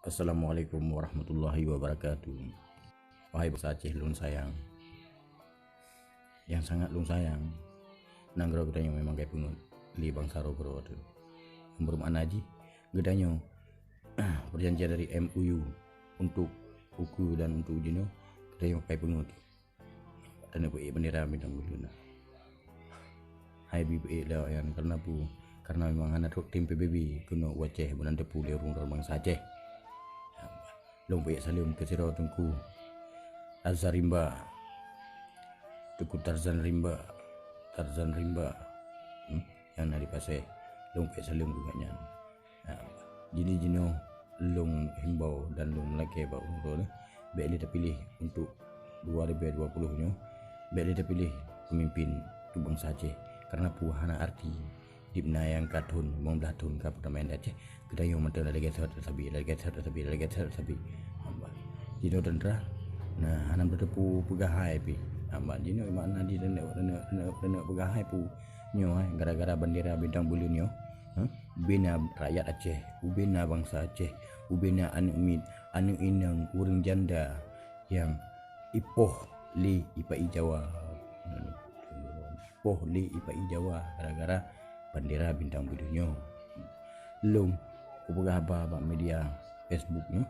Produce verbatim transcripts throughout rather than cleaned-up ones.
Assalamualaikum warahmatullahi wabarakatuh. Wahai bansa Aceh lôn sayang, nyang sangat lôn sayang, nanggroe geutanyoe memang ka ipeungeuet lé bansa roh-roh teuh. Meunurot makna jih, geutanyoe perjanjian dari M O U untuk ukeue dan untuk jinoe, geutanyoe ka ipeungeuet. Taneuk peuék bendera bintang bulu na. Hai bi peuék lé awaknyan, karena peue? Karena memang hana trok tim P B B keunoe u Aceh, meunan teupeu lé ureuëng bansa Aceh. Lôn peuék saleuem keu sidroe Teungku Tarzan Rimba. Teungku Tarzan Rimba. Tarzan Rimba. Hmm? Nyang na di Pasé. Lôn peuék saleuem keu gobnyan. Ha, jadi jinoe lôn himbau dan lôn meulakée bak ureuëng droeneuh, bék lé tapiléh untuk dua ribu dua puluh nyoe, bék lé tapiléh peumimpin untuk bansa Aceh. Karena peue? Hana arti dibna nyang ka thon, limong blaih thon ka peutamaian di Aceh, geutanyoe mantong lagée sot sabe, lagée sot sabe, lagée sot sabe. Hamba. Jinoe teuntara, nah, hana beuteupeue peugah hai pih. Hamba, jinoe makna di teuneuk, teuneuk, teuneuk, teuneuk peugah hai peue. Nyoe, eh, gara-gara bendera bintang bulu nyoe, eh, ubena rakyat Aceh, ubena bansa Aceh, ubena aneuëk miet, aneuëk inong, ureuëng janda nyang ipoh lé ipa-i Jawa. Ipoh lé ipa-i Jawa gara-gara bendera bintang bulu nyoe. Lôn kupeugah haba bak media Facebook nyoe.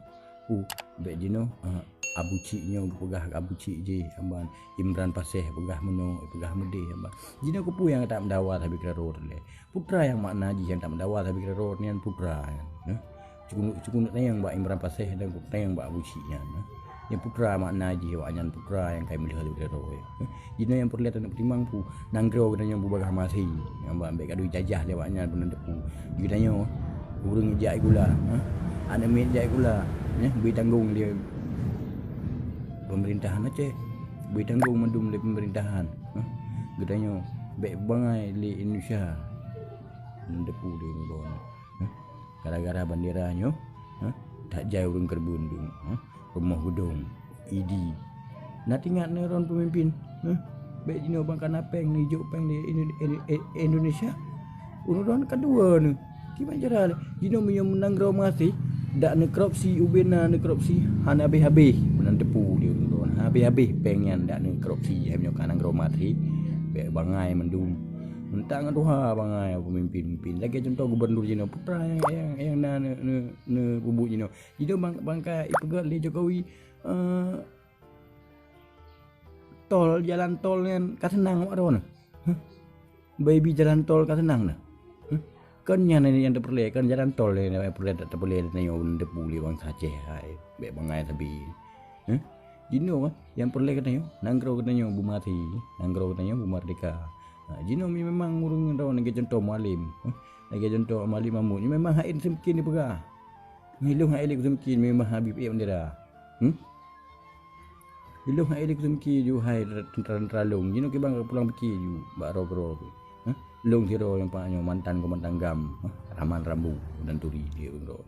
Peue bék jinoe, eh, Abu Cik nyoe geupeugah keu Abu Cik jih, amban Imran Paseh peugah meunoe, peugah meudeh, amban. Jinoe keupeue nyang that meudawa sabe keudroe lé? Peue treuk nyang makna jih nyang that meudawa sabe keudroe nyan peue treuk nyan, eh? Cukun-cukun tanyong bak Imran Paseh dan tanyong bak Abu Cik nyan, eh? Nyang peue treuk makna jih awaknyan peue treuk nyang ka meuleueh sabe keudroe, eh? Jinoe nyang peureulée taneuk peutimang peue, nanggroe geutanyoe beubagaih maté, nyang bak bék ka dijajah lé awaknyan peunan teupeu. Geutanyoe ureuëng jak sikula, ha? Aneuëk miet jak sikula, nyan bri tanggong lé peumeurintahan Aceh, bri tanggong mandum lé peumeurintahan, ha? Geutanyoe bék bangai lé Indonesia. Peunan teupeu lé ulôn, ha? Gara-gara bandera nyoe, ha? That jai ureuëng keureubeuen dum, ha? Rumoh geudong, idi. Na teuingat neuron peumimpin, ha? Bék jinoe bang kana péng, neujok péng di Indo-, Indo-, Indonesia. Ureuëng droen ka dua neuh. Kiban cara lé? Jinoe meunyoe nanggroe maté, dak neukorupsi, ubena neukorupsi, hana habéh-habéh. Peunan teupeu lé ureuëng droen. Habéh-habéh péng nyan dak neukorupsi, hai meunyoe ka nanggroe maté. Bék bangai mandum. Meuntang tuha bangai peumimpin-peumimpin. Lagée cuntoh gubernur jinoe, peue treuk nyang, nyang, nyang na neu-, neu-, neupeubuet jinoe. Jinoe bang, bang ka ipeugét lé Jokowi, eh, tol, jalan tol nyan ka seunang awak droeneuh. Hah? Baby jalan tol ka seunang na. Hah? Kon nyan nyang tapeureulée, kon jalan tol nyang peureulée tapeureulée tanyoe tapeureulée bansa Aceh hai. Bék bangai sabe. Hah? Jinoe kan nyang peureulée geutanyoe, nanggroe geutanyoe beumaté, nanggroe geutanyoe beumeurdeka. Ha, jinoe memang ureuëng droen lagée cuntoh Mualem. Hah? Lagée cuntoh Mualem Mahmud, memang hai seumiki dipeugah. Ilong hai lé seumiki memang Habib Iyab Bendera. Hmm? Ilong hai lé seumiki ju hai teuntara-teuntara long. Jinoe kiban pulang pike ju bak roh-roh tu. Hah? Long sidroe nyang pak nyoe mantan komandan GAM, hah? Rahman Rambo dan Turi dia ureuëng droen.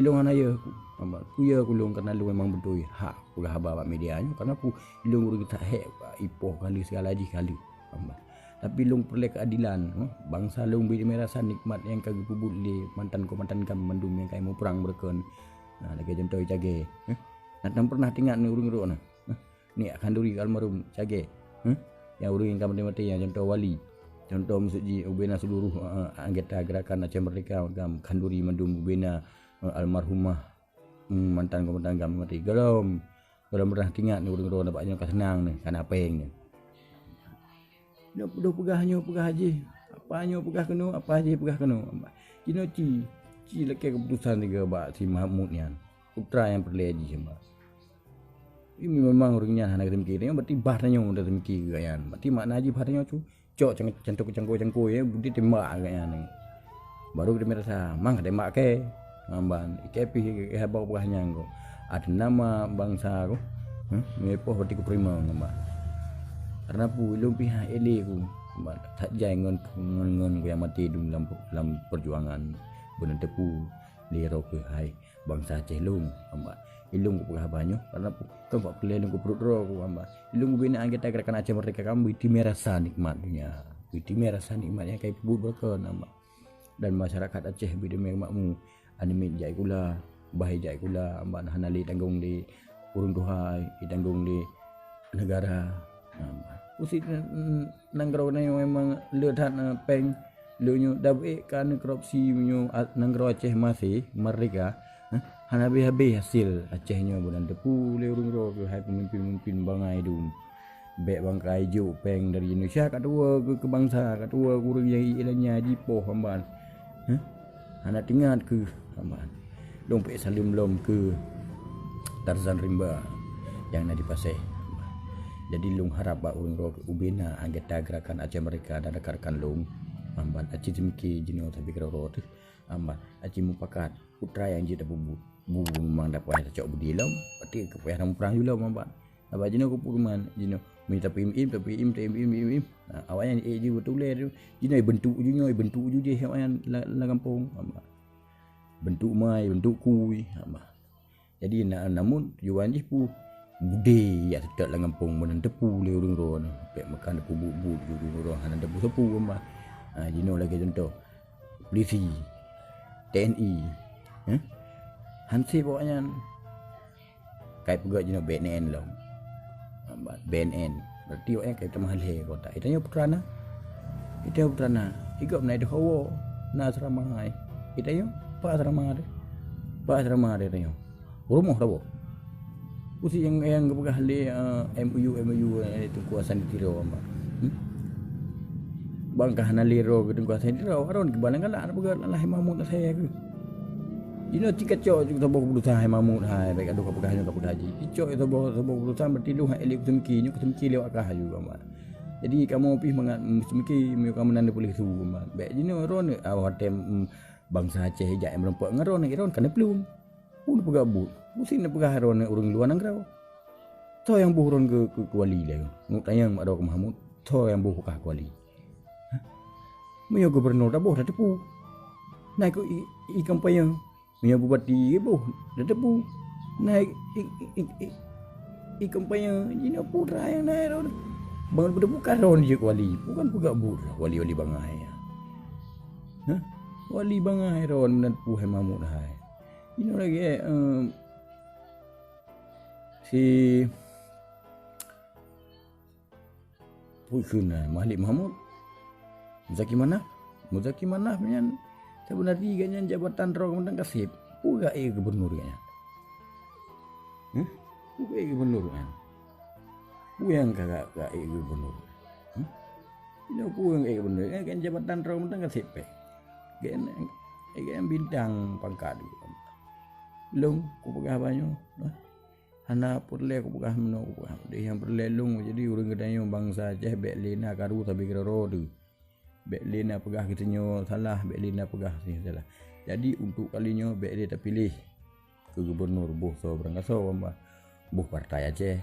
Ilong hana yeuh ku, hamba, ku yeuh ku long karena long memang beutôi hak peugah haba bak media nyoe karena peue ilong ureuëng that hék ipoh kali segala jih kali, hamba. Tapi long peureulée keuadilan, hah? Bansa long bri teumé rasa nikmat nyang ka geupeubuet lé mantan komandan GAM mandum nyang ka muprang beureukan. Nah, lagée cuntoh cagée, hah? Nah, tan pernah teuingat ni ureuëng droen, hah? Ni khanduri almarhum cagée, hah? Nyang ureuëng nyang ka maté-maté nyang cuntoh wali. Cuntoh maksud jih ubena seluruh, eh, anggota gerakan Aceh Merdeka, GAM, khanduri mandum ubena, eh, almarhumah, hmm, mantan komandan GAM maté. Golom, golom pernah teuingat ni ureuëng droen bak nyoe ka seunang ni, kana péng ni. Nyoe peudeuh peugah nyoe peugah jih, apa nyoe peugah keunoe, apa jih peugah keunoe. Jinoe ci, ci lakée keuputosan tiga bak si Mahmud nyan. Peue treuk nyang peureulée jih, hamba. Ini memang ureuëng nyan hana geuseumiké tanyoe, berarti bah tanyoe taseumiké keu gobnyan. Berarti makna jih bah tanyoe cu-, cok cang-, cangkôi-cangkôi, ya, budi tembak gobnyan. Baru geutanyoe rasa, mang ka tembak kée. Ngamban, ikée pih haba peugah nyan ko. Ateueh nama bansa ko, huh? Meuipoh berarti kupeurimong ngamban. Karena peue ilong pih han ék lé ku, ngamban. That jai ngon, ngon, ngon ku nyang maté dum lam, lam peujuangan. Beuneuteupeue lé roh keuhai bansa Aceh lôn, hamba. Ilong kupeugah haba nyoe, karena kon bak peureulée lôn keu pruet droe ku, hamba. Ilong ubena anggota gerakan Aceh Merdeka GAM beuteumé rasa nikmat donya. Beuteumé rasa nikmat nyang ka ipeubuet beureukan, hamba. Dan masyarakat Aceh beuteumé makmu, aneuëk miet jak sikula, Bah ijak sikula, amban hana lé tanggong lé ureuëng tuha, itanggong lé negara. Amban. Pusi nanggroe nyoe memang le that, eh, péng le nyoe dabek ka neukorupsi meunyoe nanggroe Aceh masih merdeka, eh, hana habéh-habéh hasil Aceh nyoe bunan teupeu lé ureuëng droe keuhai peumimpin-peumimpin bangai dum. Bék bangkai jok péng dari Indonesia ka tuwoe keu, keu bansa, ka tuwoe keu ureuëng nyang ié lanya jipoh amban. Heh? Hana teuingat keuh amban. Lôn pék saleuem lom keu Tarzan Rimba nyang na di Pasé. Jadi lôn harab bak ureuëng droe ubena anggota Gerakan Aceh Merdeka dan rekan-rekan lôn amban aci teumiki jinoe tapi keudroe-droe teuh amban aci mupakat putra nyang jeuet tapeubuet. Bu memang dak payah tacok beudie lom, pati keu payah muprang ju lom amban. Abah jinoe keupeue keuman jinoe. Meunyoe tapeuim-im, tapeuim, taim-im, im-im. Ha, awaknyan ék jih beutulée tu. Jinoe bentuk ju nyoe, bentuk ju jih awaknyan la-, lam gampông. Bentuk mai, bentuk kui. Jadi na-, namun tujuan jih pu budé yak seutôt lam gampông meunan teupeu lé ureuëng droe nyoe. Bék meukan teupeu buet-buet ju ureuëng droe hana teupeu sapeue mah. Ha, jinoe lagée contoh. Polisi, T N I, eh? Hansip awaknyan. Kai peugah jinoe B N N lom. B N N. Berarti awaknyan kai teumah lhée kota. Itanyoe putra na. Itanyoe putra na. Igop na itu hawa. Na asrama hai. Itanyoe pa asrama deh. Pa asrama deh itanyoe. Rumoh rabo. Usi nyang, nyang geupeugah lé, eh, M O U, M O U, eh, Teungku Hasan di Tiro, Mbak. Hmm? Bang ka hana lé roh keu Teungku Hasan di Tiro, aron keubalang galak na peugah lah Hai Mahmud saya keuh. Jinoe cit kacok cit saboh keputusan Hai Mahmud hai, baik adoh ka peugah nyoe ka peugah jih. Cicok saboh, saboh keputusan berarti lôn hai elik kuseumiki, nyoe kuseumiki lewat kah aju, Mbak. Jadi kamoe pih mangat seumiki, meunyoe kamoe nan puléh su, Mbak. Baik jinoe ron, awak tem, mm, bansa Aceh jak meureumpok ngon ron, ron kana plueng. Peue neupeugah buet? Pusing neupeugah droeneuh ureuëng luwa nanggroe. Soe nyang boh droeneuh keu, keu, keu wali lé? Ngut tanyong mak droe keu Mahmud, soe nyang boh peugah keu wali? Hah? Meunyoe gubunur taboh tateupeue. Na i, i, i kampanye. Meunyoe bupati boh tateupeue. Na i, i, i, i, i kampanye jinoe putra nyang na droeneuh. Bangon beuteupeue ka droeneuh jeuet keu wali. Bukan peugah buet wali-wali bangai. Hah? Wali bangai droeneuh meunan peue hai Mahmud hai. Inoe lagée, em, si peue kheun na, Malik Mahmud, Muzaki Manaf. Muzaki Manaf nyan sebenarnya gobnyan jabatan droe keumantong ka seb. Peue ka ék gubunur gobnyan? Hah? Peue ka ék gubunur gobnyan? Peue nyang ka, ka, ka ék gubunur? Hah? Inoe peue nyang ék gubunur? Kan jabatan droe keumantong ka seb péng. Gobnyan, gobnyan bintang pangkat. Lôn kupeugah banyoe, hah? Hana peureulée kupeugah meunoe kupeugah. Deh nyang peureulée lôn jadi ureuëng geutanyoe bansa Aceh bék lé na karu sabe keudroe-droe teuh. Bék lé na peugah geutanyoe salah, bék lé na peugah geutanyoe salah. Jadi untuk kali nyoe bék lé tapiléh keu gubunur boh soe beurangkasoe, boh partai Aceh,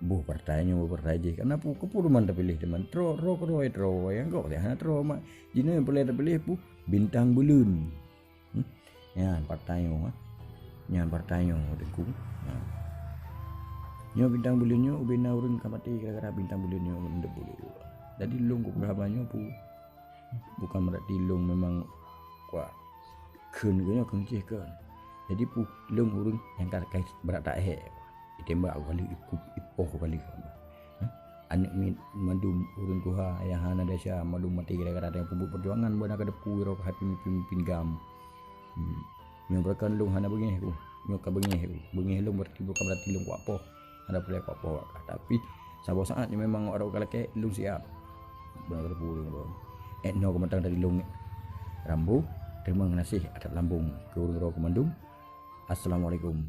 boh partai nyoe, boh partai jih. Karena pu-, keupeue teuma tapiléh teuma? Troe, roe keudroe troe, nyang gob hana troe mak. Jinoe nyang peureulée tapiléh pu bintang buleuen. Hmm? Nyan partai nyoe, ha. Nyan partai nyoe, Teungku. Ha. Nyoe bintang buleuen nyoe ubena ureuëng ka maté gara-gara bintang buleuen nyoe meunan buleuen. Jadi lôn kupeugah banyoe pu-, bukan berarti lôn memang kuat. Kheun geuh nyoe kheun cih kheun. Jadi pu-, lôn ureuëng nyang ka kai brat taék. Itembak kali ipoh kali. Hah? Aneuk miet mandum ureuëng tuha nyang hana desya mandum maté gara-gara nyang peubuet peujuangan beuna ka teupeu roh hati mimpin-mimpin gam. Hmm. Nyang beureukan lôn hana beungéh ku. Nyoe ka beungéh ku. Beungéh lôn berarti bukan berarti lôn kuat poh. Hana peureulée kuat poh. Tapi saboh saat nyoe memang awak ka lakée lôn siap. Beuna ka teupeu lôn. Ék noe keumantang dari lôn. Rambo, terima kasih atas lambung keu ureuëng droe keumandum. Assalamualaikum.